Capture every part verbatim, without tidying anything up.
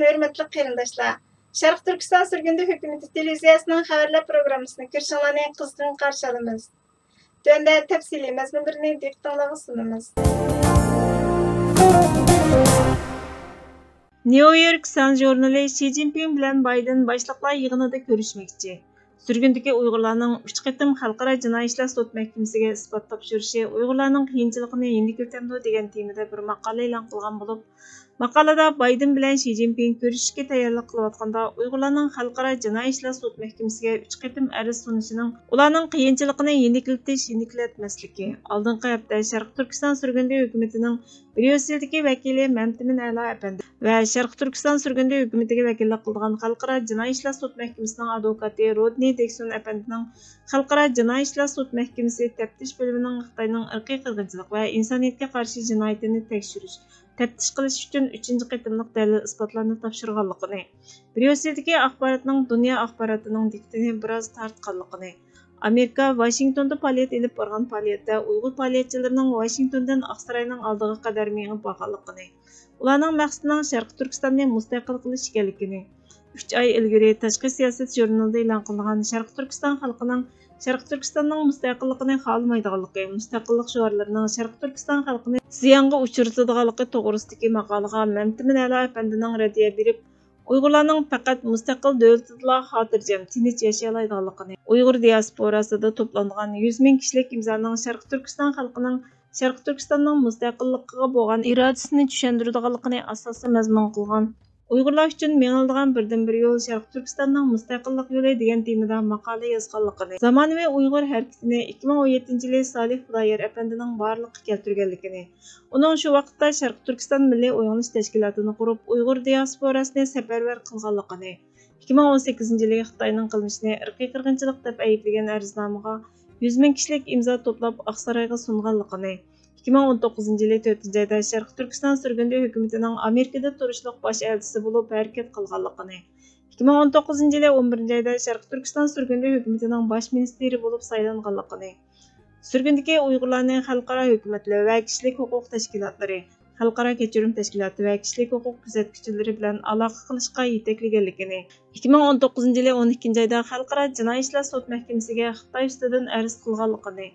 ھۆرمەتلىك قېرىنداشلار، شەرقىي تۈركىستان سۈرگۈندە ھۆكۈمىتى تېلېۋىزىيەسىنىڭ خەۋەرلەر پروگراممىسىنى كۆرۈشۈڭلارنى قىزغىن قارشى ئالىمىز. تۆۋەندە تەپسىلىي مەزمۇنلىرىنى دىققىتىڭلارغا سۇنىمىز. نيۇ يورك سان ژۇرنىلى شى جىنپىڭ بىلەن بايدېن باشلىقلار يىغىنىدا كۆرۈشمەكچى. سۈرگۈندىكى ئۇيغۇرلارنىڭ ئۈچ قېتىم خەلقئارا جىنايى ئىشلار سوت مەھكىمىسىگە ئىسپات تاپشۇرۇشى ئۇيغۇرلارنىڭ قىيىنچىلىقىنى يېنىكلىتەمدۇ دېگەن تېمىدا بىر ماقالە ئېلان قىلغان بولۇپ، ماقالىدا بايدېن بىلەن شى جىنپىڭ كۆرۈشۈشكە تەييارلىق قىلىۋاتقاندا، ئۇيغۇرلارنىڭ خەلقئارا جىنايى ئىشلار سوت مەھكىمىسىگە ئۈچ قېتىم ئەرز سۇنۇشىنىڭ ئۇلارنىڭ قىيىنچىلىقىنى يېنىكلىتىش، يېنىكلەتمەسلىكى، ئالدىنقى ھەپتە شەرقىي تۈركىستان سۈرگۈندە ھۆكۈمىتىنىڭ بريۇسسېلدىكى ۋەكىلى مەمتىمىن ئەلا ئەپەندى ۋە شەرقىي تۈركىستان سۈرگۈندە ھۆكۈمىتىگە ۋەكىللىك قىلىدىغان خەلقئارا جىنايى ئىشلار سوت مەھكىمىسىنىڭ ئادۋوكاتى رودنى دېكسون ئەپەندىنىڭ خەلقئارا جىنايى ئىشلار سوت مەھكىمىسى تەپتىش بۆلۈمىنىڭ خىتاينىڭ ئىرقىي قىرغىنچىلىق ۋە ئىنسانىيەتكە قارشى جىنايىتىنى تەكشۈرۈش، تەپتىش قىلىش ئۈچۈن ئۈچىنچى قېتىملىق دەلىل ئىسپاتلارنى تاپشۇرغانلىقىنى، بريۇسسېلدىكى ئاخباراتنىڭ دۇنيا ئاخباراتىنىڭ دىققىتىنى بىراز تارتقانلىقىنى، ئامېرىكا ۋاشىنگتوندا پائالىيەت ئېلىپ بارغان پائالىيەتتە ئۇيغۇر پائالىيەتچىلىرىنىڭ ۋاشىنگتوندىن ئاقساراينىڭ ئالدىغا قەدەر مېڭىپ بارغانلىقىنى، ئۇلارنىڭ مەقسىتىنىڭ شەرقىي تۈركىستاننى مۇستەقىل قىلىش ئىكەنلىكىنى، ئۈچ ئاي ئىلگىرى تاشقى سىياسەت ژۇرنىلىدا ئېلان قىلىنغان شەرقىي تۈركىستان خەلقىنىڭ شەرقىي تۈركىستاننىڭ مۇستەقىللىقىنى خالىمايدىغانلىقى، مۇستەقىللىق شوئارلىرىنىڭ شەرقىي تۈركىستان خەلقىنى زىيانغا ئۇچرىتىدىغانلىقى توغرىسىدىكى ماقالىغا مەمتىمىن ئەلا ئەپەندىنىڭ رەددىيە بېرىپ، ئۇيغۇرلارنىڭ پەقەت مۇستەقىل دۆلىتىدىلا خاتىرجەم، تىنچ ياشىيالايدىغانلىقىنى، ئۇيغۇر دىياسپوراسىدا توپلانغان يۈز مىڭ كىشىلىك ئىمزانىڭ شەرقىي تۈركىستان خەلقىنىڭ شەرقىي تۈركىستاننىڭ مۇستەقىللىقىغا بولغان ئىرادىسىنى چۈشەندۈرىدىغانلىقىنى ئاساسىي مەزمۇن قىلغان، ئۇيغۇرلار ئۈچۈن مېڭىلىدىغان بىردىنبىر يول شەرقىي تۈركىستاننىڭ مۇستەقىللىق يولى دېگەن تېمىدا ماقالە يازغانلىقىنى، زامانىۋى ئۇيغۇر ھەرىكىتىنى ئىككى مىڭ ئون يەتتىنچى يىلى سالىھ خۇدايار ئەپەندىنىڭ بارلىققا كەلتۈرگەنلىكىنى، ئۇنىڭ شۇ ۋاقىتتا شەرقىي تۈركىستان مىللىي ئويغىنىش تەشكىلاتىنى قۇرۇپ، ئۇيغۇر دىياسپوراسىنى سەپەرۋەر قىلغانلىقىنى، ئىككى مىڭ ئون سەككىزىنچى يىلى خىتاينىڭ قىلمىشىنى ئىرقىي قىرغىنچىلىق دەپ ئەيىبلىگەن ئەرزنامىغا يۈز مىڭ كىشىلىك ئىمزا توپلاپ ئاقسارايغا سۇنغانلىقىنى، ئىككى مىڭ ئون توققۇزىنچى يىلى تۆتىنچى ئايدا شەرقىي تۈركىستان سۈرگۈندە ھۆكۈمىتىنىڭ ئامېرىكىدا تۇرۇشلۇق باش ئەلچىسى بولۇپ ھەرىكەت قىلغانلىقىنى، ئىككى مىڭ ئون توققۇزىنچى يىلى ئون بىرىنچى ئايدا شەرقىي تۈركىستان سۈرگۈندە ھۆكۈمىتىنىڭ باش مىنىستىرى بولۇپ سايلانغانلىقىنى، سۈرگۈندىكى ئۇيغۇرلارنى خەلقئارا ھۆكۈمەتلەر ۋە كىشىلىك ھوقۇق تەشكىلاتلىرى، خەلقئارا كەچۈرۈم تەشكىلاتى ۋە كىشىلىك ھوقۇق كۆزەتكۈچىلىرى بىلەن ئالاقە قىلىشقا يېتەكلىگەنلىكىنى، ئىككى مىڭ ئون توققۇزىنچى يىلى ئون ئىككىنچى ئايدا خەلقئارا جىنايى ئىشلار سوت مەھكىمىسىگە خىتاي ئۈستىدىن ئەرز قىلغانلىقىنى،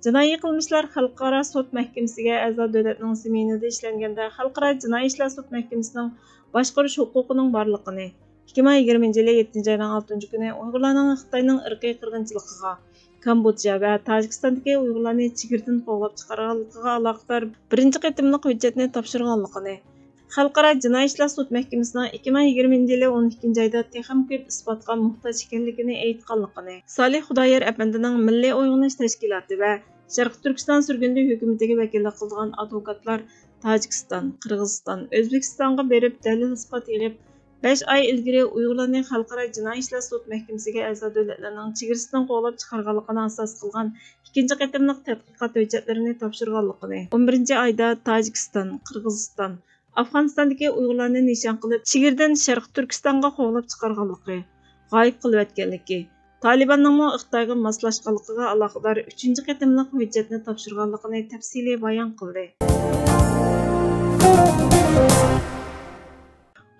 جىنايى قىلمىشلار خەلقئارا سوت مەھكىمىسىگە ئەزا دۆلەتنىڭ زېمىنىدا ئىشلەنگەندە خەلقئارا جىنايى ئىشلار سوت مەھكىمىسىنىڭ باشقۇرۇش ھوقۇقىنىڭ بارلىقىنى، ئىككى مىڭ يىگىرمىنچى يىلى يەتتىنچى ئاينىڭ ئالتىنچى كۈنى ئۇيغۇرلارنىڭ خىتاينىڭ ئىرقىي قىرغىنچىلىقىغا، كامبودژا ۋە تاجىكىستاندىكى ئۇيغۇرلارنى چېگرىدىن قوغلاپ چىقارغانلىقىغا ئالاقىدار بىرىنچى قېتىملىق ھۆججەتنى تاپشۇرغانلىقىنى، خەلقئارا جىنايى ئىشلار سوت مەھكىمىسىنىڭ ئىككى مىڭ يىگىرمىنچى يىلى ئون ئىككىنچى ئايدا تېخىمۇ كۆپ ئىسپاتقا موھتاج ئىكەنلىكىنى ئېيتقانلىقىنى، سالىھ خۇدايار ئەپەندىنىڭ مىللىي ئويغىنىش تەشكىلاتى ۋە شەرقىي تۈركىستان سۈرگۈندە ھۆكۈمىتىگە ۋەكىللىك قىلىدىغان ئادۋوكاتلار تاجىكىستان، قىرغىزىستان، ئۆزبېكىستانغا بېرىپ دەلىل-ئىسپات يىغىپ، بەش ئاي ئىلگىرى ئۇيغۇرلارنى خەلقئارا جىنايى ئىشلار سوت مەھكىمىسىگە ئەزا دۆلەتلەرنىڭ چېگرىسىدىن قوغلاپ چىقارغانلىقىنى ئاساس قىلغان ئىككىنچى قېتىملىق تەتقىقات ھۆججەتلىرىنى تاپشۇرغانلىقىنى، ئون بىرىنچى ئايدا تاجىكىستان، قىرغىزىستان، ئافغانىستاندىكى ئۇيغۇرلارنى نىشان قىلىپ، چېگرىدىن شەرقىي تۈركىستانغا قوغلاپ چىقارغانلىقى، غايىب قىلىۋەتكەنلىكى، تالىباننىڭمۇ خىتايغا ماسلاشقانلىقىغا ئالاقىدار ئۈچىنچى قېتىملىق ھۆججەتنى تاپشۇرغانلىقىنى تەپسىلىي بايان قىلدى.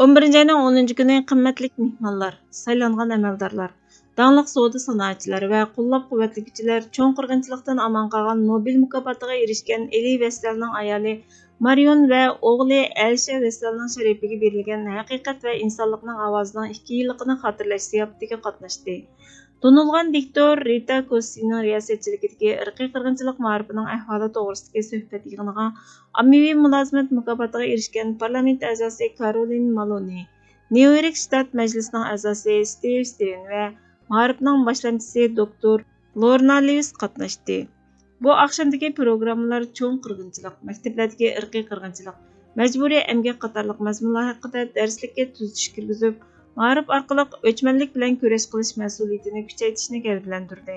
ئون بىرىنچى ئاينىڭ ئونىنچى كۈنى قىممەتلىك مېھمانلار، سايلانغان ئەمەلدارلار، داڭلىق سودا سانائەتچىلەر ۋە قوللاپ قۇۋۋەتلىگۈچىلەر چوڭ قىرغىنچىلىقتىن ئامان قالغان نوبېل مۇكاپاتىغا ئېرىشكەن ئېلى ۋېسسالنىڭ ئايالى مارىيون ۋە ئوغلى ئەلشە ۋېسسالنىڭ شەرىپىگە بېرىلگەن ھەقىقەت ۋە ئىنسانلىقنىڭ ئاۋازىنىڭ ئىككى يىللىقىنى خاتىرىلەش زىياپىتىگە قاتناشتى. تونۇلغان دىكتور رىتا كوسسىنىڭ رىياسەتچىلىكىدىكى ئىرقىي قىرغىنچىلىق مائارىپىنىڭ ئەھۋالى توغرىسىدىكى سۆھبەت يىغىنىغا ئاممىۋى مۇلازىمەت مۇكاپاتىغا ئېرىشكەن پارلامېنت ئەزاسى كارولىن مالونى، نيۇ يورك شتات مەجلىسىنىڭ ئەزاسى ستىۋ ستېۋېن ۋە مائارىپنىڭ باشلامچىسى دوكتور لورنا لېۋىس قاتناشتى. بۇ ئاخشامدىكى پروگراممىلار چوڭ قىرغىنچىلىق، مەكتەپلەردىكى ئىرقىي قىرغىنچىلىق، مەجبۇرىي ئەمگەك قاتارلىق مەزمۇنلار ھەققىدە دەرسلىككە تۈزىتىش كىرگۈزۈپ، مائارىپ ئارقىلىق ئۆچمەنلىك بىلەن كۈرەش قىلىش مەسئۇلىيىتىنى كۈچەيتىشنى گەۋدىلەندۈردى.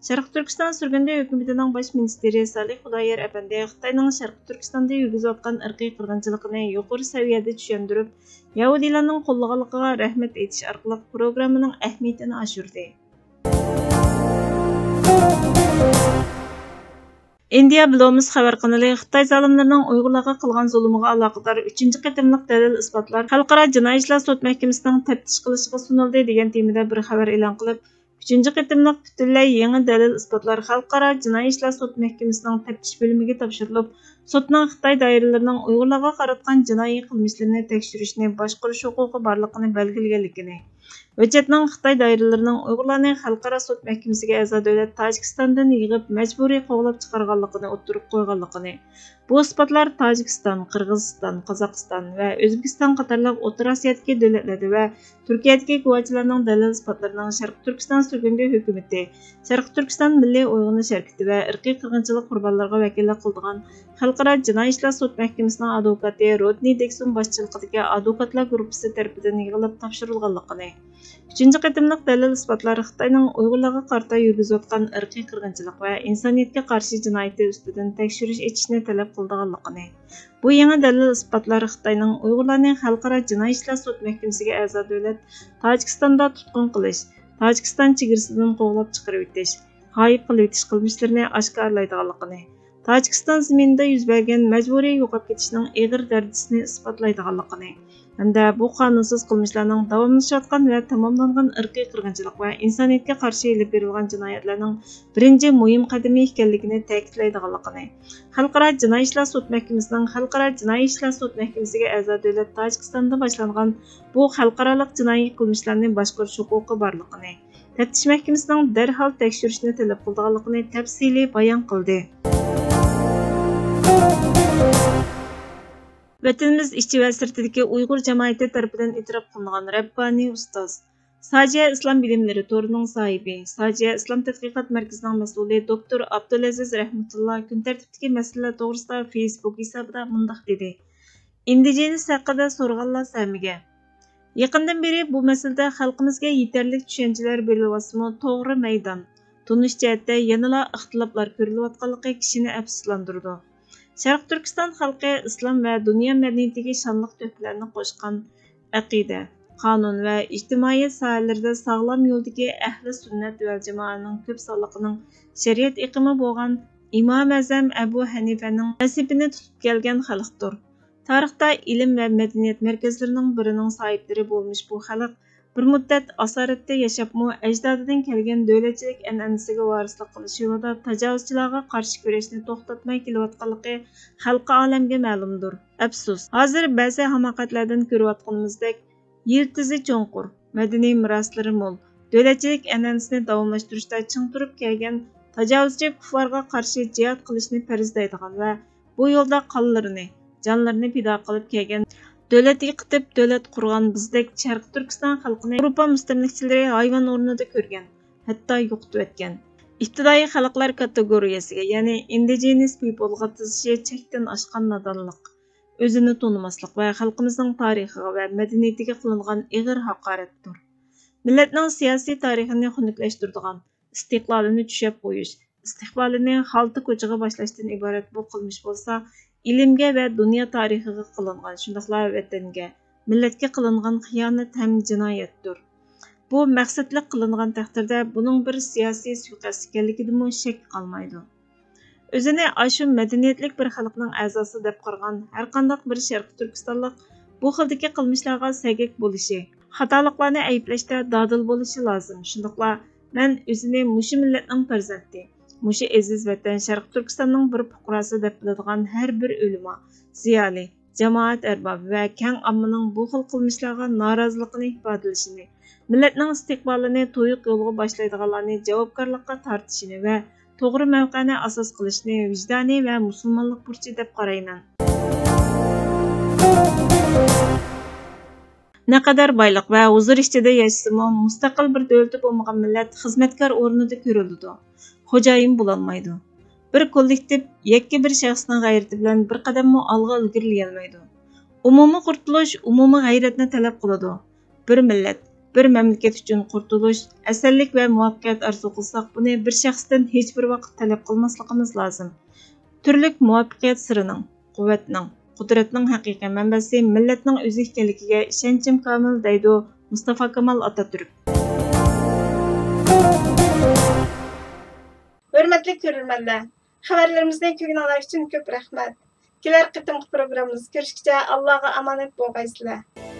شەرقىي تۈركىستان سۈرگۈندە ھۆكۈمىتىنىڭ باش مىنىستىرى سالىھ خۇدايار ئەپەندى خىتاينىڭ شەرقىي تۈركىستاندا يۈرگۈزۈۋاتقان ئىرقىي قىرغىنچىلىقىنى يۇقىرى سەۋىيەدە چۈشەندۈرۈپ، يەھۇدىيلارنىڭ قوللىغانلىقىغا رەھمەت ئېيتىش ئارقىلىق پروگراممىنىڭ ئەھمىيىتىنى ئاشۇردى. ئىندىيا بىلومىس خەۋەر قانىلى خىتاي زالىملىرىنىڭ ئۇيغۇرلارغا قىلغان زۇلۇمىغا ئالاقىدار ئۈچىنچى قېتىملىق دەلىل-ئىسپاتلار خەلقئارا جىنايى ئىشلار سوت مەھكىمىسىنىڭ تەپتىش قىلىشىغا سۇنۇلدى دېگەن تېمىدا بىر خەۋەر ئېلان قىلىپ، ئۈچىنچى قېتىملىق پۈتۈنلەي يېڭى دەلىل-ئىسپاتلار خەلقئارا جىنايى ئىشلار سوت مەھكىمىسىنىڭ تەپتىش بۆلۈمىگە تاپشۇرۇلۇپ، سوتنىڭ خىتاي دائىرىلىرىنىڭ ئۇيغۇرلارغا قاراتقان جىنايى قىلمىشلىرىنى تەكشۈرۈشنى باشقۇرۇش ھوقۇقى بارلىقىنى بەلگىلىگەنلىكىنى، ھۆججەتنىڭ خىتاي دائىرىلىرىنىڭ ئۇيغۇرلارنى خەلقئارا سوت مەھكىمىسىگە ئەزا دۆلەت تاجىكىستاندىن يىغىپ، مەجبۇرىي قوغلاپ چىقارغانلىقىنى ئوتتۇرىغا قويغانلىقىنى، بۇ ئىسپاتلار تاجىكىستان، قىرغىزىستان، قازاقىستان ۋە ئۆزبېكىستان قاتارلىق ئوتتۇرا ئاسىيادىكى دۆلەتلەردە ۋە تۈركىيەدىكى گۇۋاچىلارنىڭ دەلىل ئىسپاتلىرىنىڭ شەرقىي تۈركىستان سۈرگۈندە ھۆكۈمىتى، شەرقىي تۈركىستان مىللىي ئويغىنىش ھەرىكىتى ۋە ئىرقىي قىرغىنچىلىق قۇربانلىرىغا ۋەكىللىك قىلىدىغان خەلقئارا جىنايى ئىشلار سوت مەھكىمىسىنىڭ ئادۋوكاتى رودنى دېكسون باشچىلىقىدىكى ئادۋوكاتلار گۇرۇپپىسى تەرىپىدىن يىغىلىپ تاپشۇرۇلغانلىقىنى، ئۈچىنچى قېتىملىق دەلىل-ئىسپاتلار خىتاينىڭ ئۇيغۇرلارغا قارىتا يۈرگۈزۈۋاتقان ئىرقىي قىرغىنچىلىق ۋە ئىنسانىيەتكە قارشى جىنايىتى ئۈستىدىن تەكشۈرۈش ئېچىشنى تەلەپ قىلىدىغانلىقىنى، بۇ يېڭى دەلىل-ئىسپاتلار خىتاينىڭ ئۇيغۇرلارنى خەلقئارا جىنايى ئىشلار سوت مەھكىمىسىگە ئەزا دۆلەت تاجىكىستاندا تۇتقۇن قىلىش، تاجىكىستان چېگرىسىدىن قوغلاپ چىقىرىۋېتىش، غايىب قىلىۋېتىش قىلمىشلىرىنى ئاشكارىلايدىغانلىقىنى، تاجىكىستان زېمىنىدە يۈز بەرگەن مەجبۇرىي يوقاپ كېتىشنىڭ ئېغىر دەرىجىسىنى ئىسپاتلايدىغانلىقىنى ھەمدە بۇ قانۇنسىز قىلمىشلارنىڭ داۋاملىشىۋاتقان ۋە تاماملانغان ئىرقىي قىرغىنچىلىق ۋە ئىنسانىيەتكە قارشى ئېلىپ بېرىلغان جىنايەتلەرنىڭ بىرىنچى مۇھىم قەدىمى ئىكەنلىكىنى تەكىتلەيدىغانلىقىنى، خەلقئارا جىنايى ئىشلار سوت مەھكىمىسىنىڭ خەلقئارا جىنايى ئىشلار سوت مەھكىمىسىگە ئەزا دۆلەت تاجىكىستاندا باشلانغان بۇ خەلقئارالىق جىنايى قىلمىشلارنى باشقۇرۇش ھوقۇقى بارلىقىنى، تەپتىش مەھكىمىسىنىڭ دەرھال تەكشۈرۈشنى تەلەپ قىلىدىغانلىقىنى تەپسىلىي بايان قىلدى. ۋەتىنىمىز ئىچى ۋە سىرتىدىكى ئۇيغۇر جامائىتى تەرىپىدىن ئېتىراپ قىلىنغان رەببانىي ئۇستاز، ساجىيە ئىسلام بىلىملىرى تورىنىڭ ساھىبى، ساجىيە ئىسلام تەتقىقات مەركىزىنىڭ مەسئۇلى دوكتور ئابدۇلئەزىز رەھمەتۇللا كۈن تەرتىپتىكى مەسىلىلەر توغرىسىدا فېيسبۇك ھېسابىدا مۇنداق دېدى: ئىندىجېنىس ھەققىدە سورىغانلار سەمىگە. يېقىندىن بېرى بۇ مەسىلىدە خەلقىمىزگە يېتەرلىك چۈشەنچىلەر بېرىلىۋاتسىمۇ، توغرا مەيدان، تونۇش جەھەتتە يەنىلا ئىختىلاپلار كۆرۈلۈۋاتقانلىقى كىشىنى ئەپسۇسلاندۇرىدۇ. شەرقىي تۈركىستان خەلقى ئىسلام ۋە دۇنيا مەدەنىيىتىگە شانلىق تۆھپىلەرنى قوشقان، ئەقىدە، قانۇن ۋە ئىجتىمائىيەت ساھەلىرىدە ساغلام يولدىكى ئەھلى سۈننەت ۋەل جامائەنىڭ كۆپ سانلىقىنىڭ شەرىئەت ئېقىمى بولغان ئىمام ئەزەم ئەبۇ ھەنىفەنىڭ مەزھىپىنى تۇتۇپ كەلگەن خەلقتۇر. تارىختا ئىلىم ۋە مەدەنىيەت مەركەزلىرىنىڭ بىرىنىڭ ساھىبلىرى بولمىش بۇ خەلق بىر مۇددەت ئاسارەتتە ياشاپمۇ، ئەجدادىدىن كەلگەن دۆلەتچىلىك ئەنئەنىسىگە ۋارىسلىق قىلىش يولىدا تاجاۋۇزچىلارغا قارشى كۈرەشنى توختاتماي كېلىۋاتقانلىقى خەلقى ئالەمگە مەلۇمدۇر. ئەپسۇس، ھازىر بەزى ھاماقەتلەردىن كۆرۈۋاتقىنىمىزدەك، يىلتىزى چوڭقۇر، مەدەنىي مىراسلىرى مول، دۆلەتچىلىك ئەنئەنىسىنى داۋاملاشتۇرۇشتا چىڭ تۇرۇپ كەلگەن تاجاۋۇزچى كۇففارغا قارشى جىھاد قىلىشنى پەرز دەيدىغان ۋە بۇ يولدا قانلىرىنى، جانلىرىنى پىدا قىلىپ كەلگەن، دۆلەت يىقىتىپ، دۆلەت قۇرغان بىزدەك شەرقىي تۈركىستان خەلقىنى ياۋروپا مۇستەملىكىچىلىرى ھايۋان ئورنىدا كۆرگەن، ھەتتا يوقىتىۋەتكەن. ئىپتىدائىي خەلقلەر كاتېگورىيەسىگە، يەنى ئىندىجېنىس پىپلغا تىزىشى چەكتىن ئاشقان نادانلىق، ئۆزىنى تونۇماسلىق ۋە خەلقىمىزنىڭ تارىخىغا ۋە مەدەنىيىتىگە قىلىنغان ئېغىر ھاقارەتتۇر. مىللەتنىڭ سىياسىي تارىخىنى خۇنۈكلەشتۈرىدىغان، ئىستىقلالىنى چۈشەپ قويۇش، ئىستىقبالىنى خالتا كوچىغا باشلاشتىن ئىبارەت بۇ قىلمىش بولسا، ئىلىمگە ۋە دۇنيا تارىخىغا قىلىنغان، شۇنداقلا ۋەتەنگە، مىللەتكە قىلىنغان خىيانەت ھەم جىنايەتتۇر. بۇ مەقسەتلىك قىلىنغان تەقدىردە، بۇنىڭ بىر سىياسىي سۇيىقەست ئىكەنلىكىدىمۇ شەك قالمايدۇ. ئۆزىنى ئاشۇ مەدەنىيەتلىك بىر خەلقنىڭ ئەزاسى دەپ قارىغان ھەرقانداق بىر شەرقىي تۈركىستانلىق بۇ خىلدىكى قىلمىشلارغا سەگەك بولۇشى، خاتالىقلارنى ئەيىبلەشتە دادىل بولۇشى لازىم. شۇنداقلا مەن ئۆزىنى مۇشۇ مىللەتنىڭ پەرزەنتى، مۇشۇ ئەزىز ۋەتەن شەرقىي تۈركىستاننىڭ بىر پۇقراسى دەپ بىلىدىغان ھەر بىر ئۆلىما، زىيالىي، جامائەت ئەربابى ۋە كەڭ ئاممىنىڭ بۇ خىل قىلمىشلارغا نارازىلىقىنى ئىپادىلىشىنى، مىللەتنىڭ ئىستىقبالىنى تۇيۇق يولغا باشلايدىغانلارنى جاۋابكارلىققا تارتىشىنى ۋە توغرا مەۋقەنى ئاساس قىلىشنى ۋىجدانىي ۋە مۇسۇلمانلىق بۇرچى دەپ قارايمەن. نەقەدەر بايلىق ۋە ھۇزۇر ئىچىدە ياشىسىمۇ، مۇستەقىل بىر دۆلىتى بولمىغان مىللەت خىزمەتكار ئورنىدا كۆرۈلىدۇ، خوجايىن بولالمايدۇ. بىر كوللېكتىپ يەككە بىر شەخسنىڭ غەيرىتى بىلەن بىر قەدەممۇ ئالغا ئىلگىرىلىيەلمەيدۇ. ئومۇمىي قۇرتۇلۇش ئومۇمىي غەيرەتنى تەلەپ قىلىدۇ. بىر مىللەت، بىر مەملىكەت ئۈچۈن قۇرتۇلۇش، ئەسەنلىك ۋە مۇۋەپپەقىيەت ئارزۇ قىلساق، بۇنى بىر شەخستىن ھېچبىر ۋاقىت تەلەپ قىلماسلىقىمىز لازىم. تۈرلۈك مۇۋەپپەقىيەت سىرىنىڭ، قۇۋۋەتنىڭ، قۇدرەتنىڭ ھەقىقىي مەنبەسى مىللەتنىڭ ئۆزى ئىكەنلىكىگە ئىشەنچىم كامىل، دەيدۇ مۇستافا كامال ئاتاتۈرك. ھۆرمەتلىك كۆرۈرمەنلەر! خەۋەرلىرىمىزنى كۆرگىنىڭلار ئۈچۈن كۆپ رەھمەت. كېلەر قېتىمقى پروگراممىمىزدا كۆرۈشكىچە ئاللاغا ئامانەت بولغايسىلەر.